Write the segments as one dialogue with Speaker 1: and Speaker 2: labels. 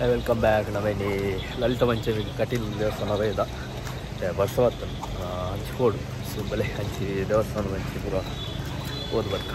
Speaker 1: Welcome back. ನವೇನಿ ಲಲಿತ ಪಂಚಮಿ ಕಟೀಲ್ ದೇವಸ್ಥಾನ ಬೈದ ವರ್ಷವತ್ತು ಹಂಚಿಕೋಡು ಸುಬ್ಬಲೆ ಹಂಚಿ ದೇವಸ್ಥಾನ ಹಂಚಿ ಪೂರ ಓದ್ ಬಡ್ಕ.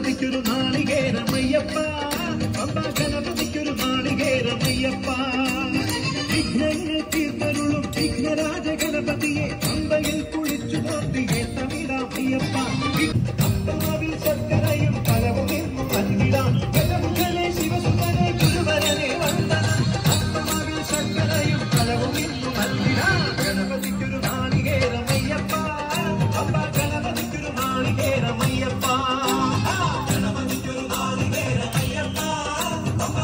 Speaker 2: ഗണപതിക്കൊരു നാളികേരമയ്യപ്പ, പമ്പ ഗണപതിക്കൊരു നാളികേരമയ്യപ്പ. വിഘ്നങ്ങൾ തീർത്തരുളും വിഘ്നരാജ ഗണപതിയെ പമ്പയിൽ കുളിച്ചു തോർത്തിയേ തമിഴാമയ്യപ്പ. അപ്പാവിൽ ശർക്കരയും പലവും എന്നും നൽകിടാം ഗജമുഖനെ ശിവസുതനെ ഗുരുവരനെ വന്ദനം. അപ്പാവിൽ ശർക്കരയും പലവും എന്നും നൽകിടാം ഗണപതിക്കൊരു നാളികേരമയ്യപ്പ, പമ്പ ഗണപതിക്കൊരു നാളികേരമയ്യപ്പ. ഗണപതിക്കൊരു നാളികേരമയ്യപ്പ, പമ്പ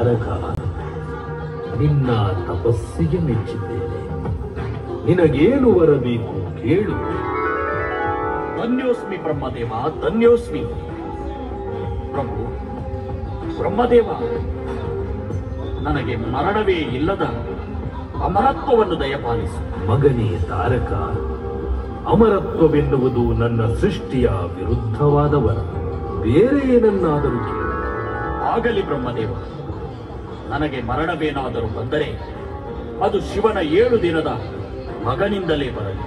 Speaker 1: ತಾರಕ, ನಿನ್ನ ತಪಸ್ಸಿಗೆ ಮೆಚ್ಚಿದ್ದೇನೆ. ನಿನಗೇನು ವರಬೇಕು ಕೇಳು. ಧನ್ಯೋಸ್ಮಿ ಬ್ರಹ್ಮದೇವ, ಧನ್ಯೋಸ್ಮಿ. ಪ್ರಭು ಬ್ರಹ್ಮದೇವ, ನನಗೆ ಮರಣವೇ ಇಲ್ಲದ ಅಮರತ್ವವನ್ನು ದಯಪಾಲಿಸು. ಮಗನೇ ತಾರಕ, ಅಮರತ್ವವೆನ್ನುವುದು ನನ್ನ ಸೃಷ್ಟಿಯ ವಿರುದ್ಧವಾದ ವರ. ಬೇರೆ ಏನನ್ನಾದರೂ ಕೇಳು. ಆಗಲಿ ಬ್ರಹ್ಮದೇವ, ನನಗೆ ಮರಣವೇನಾದರೂ ಬಂದರೆ ಅದು ಶಿವನ 7 ದಿನದ ಮಗನಿಂದಲೇ ಬರಲಿ.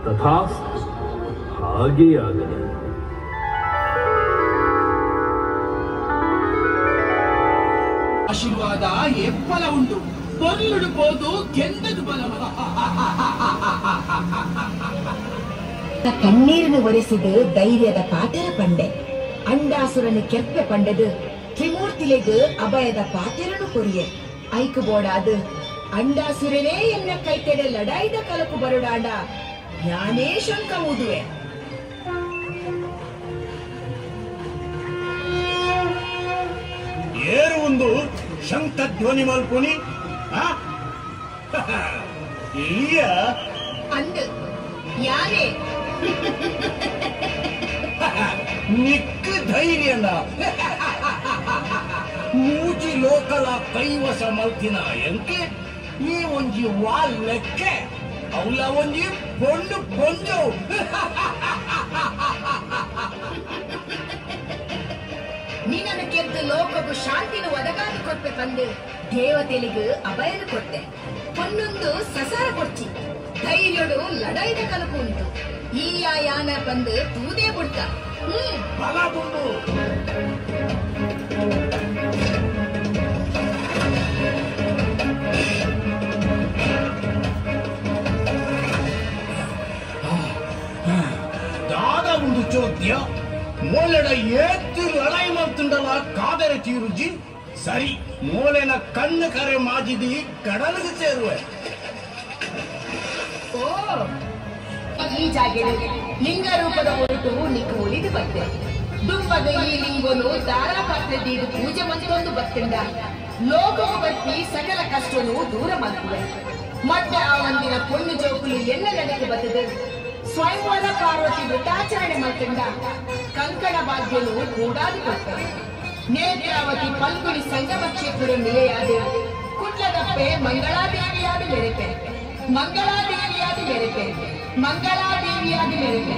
Speaker 1: ತಥಾಸ್ತು, ಹಾಗೇ ಆಗಲಿ.
Speaker 3: ಆಶೀರ್ವಾದ ಎಪ್ಪಲ ಉಂಟು, ಪೊರ್ಲುಡು ಗೆಂದದು ಬಲ.
Speaker 4: ಕಣ್ಣೀರನ್ನು ಒರೆಸಿದು ಧೈರ್ಯದ ಪಾತೆರ ಪಂಡೆ, ಅಂಡಾಸುರನು ಕೆರ್ಪೆ ಪಂಡದು ತ್ರಿಮೂರ್ತಿಲೆಗು ಅಭಯದ ಪಾತೆರನು ಕೊರಿಯೆ. ಐಕು ಬೋಡಾದು ಅಂಡಾಸುರನೇ ಎನ್ನ ಕೈತೆಡೆ ಲಡಾಯ್ದ ಕಲಕು ಬರುಡಾಂಡ ಯಾನೇ ಶಂಕ ಊದುವೆ.
Speaker 5: ಏರು ಒಂದು ಶಂಕ ಧ್ವನಿ ಮಲ್ಪುನಿ
Speaker 4: ಅಂದು ಯಾರೇ
Speaker 5: ನಿಕ್ಕ ಧೈರ್ಯನ ಮೂಜಿ ಲೋಕಲ ಕೈವಸ ಮಲ್ತಿನ ಎಂಕೆ ಈ ಒಂಜಿ ವಾಲ್ ಲೆಕ್ಕೆ ಅವಲ ಒಂಜಿ ಪೊಣ್ಣು ಪೊಂಜು.
Speaker 4: ನಿನ್ನನ್ನು ಕೆದ್ದು ಲೋಕಕ್ಕೂ ಶಾಂತಿನ ಒದಗಾದು ಕೊಟ್ಟೆ ತಂದು ದೇವತೆಲಿಗೂ ಅಭಯನು ಕೊಟ್ಟೆ. ಪೊನ್ನೊಂದು ಸಸಾರ ಕೊಡ್ಚಿ ಧೈರ್ಯಡು ಲಡೈದ ಕಲಕು ಉಂಟು. ಈ ಯಾನ ಬಂದು ತೂದೇ ಬಿಡ್ತ.
Speaker 5: ಬಲ ಬಂದು ದಾದ ಒಂದು ಚೋದ್ಯ ಮೋಲೆಡ ಏತ್ತು ಲಡಾಯಿ ಮಾಡ್ತುಂಡಲ ಕಾದರೆ ತೀರುಜಿ. ಸರಿ, ಮೋಲೆನ ಕಣ್ಣು ಕರೆ ಮಾಜಿದಿ ಕಡಲಿಗೆ ಸೇರುವೆ.
Speaker 4: ಓ, ಈ ಜಾಗೆಡು ಲಿಂಗ ರೂಪದ ಹೊರಟು ನಿಕ್ಕು ಒಲಿದು ಬತ್ತೆ. ದುಂಬದ ಈ ಲಿಂಗೋನು ದಾರಾಪಾತ್ರೆ ದೀದು ಪೂಜೆ ಮಂತೊಂದು ಬತ್ತಂಡ ಲೋಕವು ಬತ್ತಿ ಸಕಲ ಕಷ್ಟನು ದೂರ ಮಾಡ್ತುವೆ. ಮತ್ತೆ ಆ ಒಂದಿನ ಪೊಣ್ಣು ಜೋಕುಲು ಎಲ್ಲ ನಡೆದು ಬತ್ತದೆ ಸ್ವಯಂವರ ಪಾರ್ವತಿ ವೃತಾಚರಣೆ ಮಾಡ್ತಂಡ ಕಂಕಣ ಭಾಗ್ಯನು ಕೂಡಾದು ಕೊಟ್ಟೆ. ನೇತ್ರಾವತಿ ಪಲ್ಗುಡಿ ಸಂಗಮ ಕ್ಷೇತ್ರದ ನಿಲೆಯಾದ ಕುಟ್ಲದಪ್ಪೆ ಮಂಗಳಾದೇವಿಯಾದ ಮೆರೆತೆ, ಮಂಗಳಾದೇವಿಯಾದ ಮೆರೆತೆ, ಮಂಗಳಾದೇವಿಯಾದ ಮೆರೆತೆ.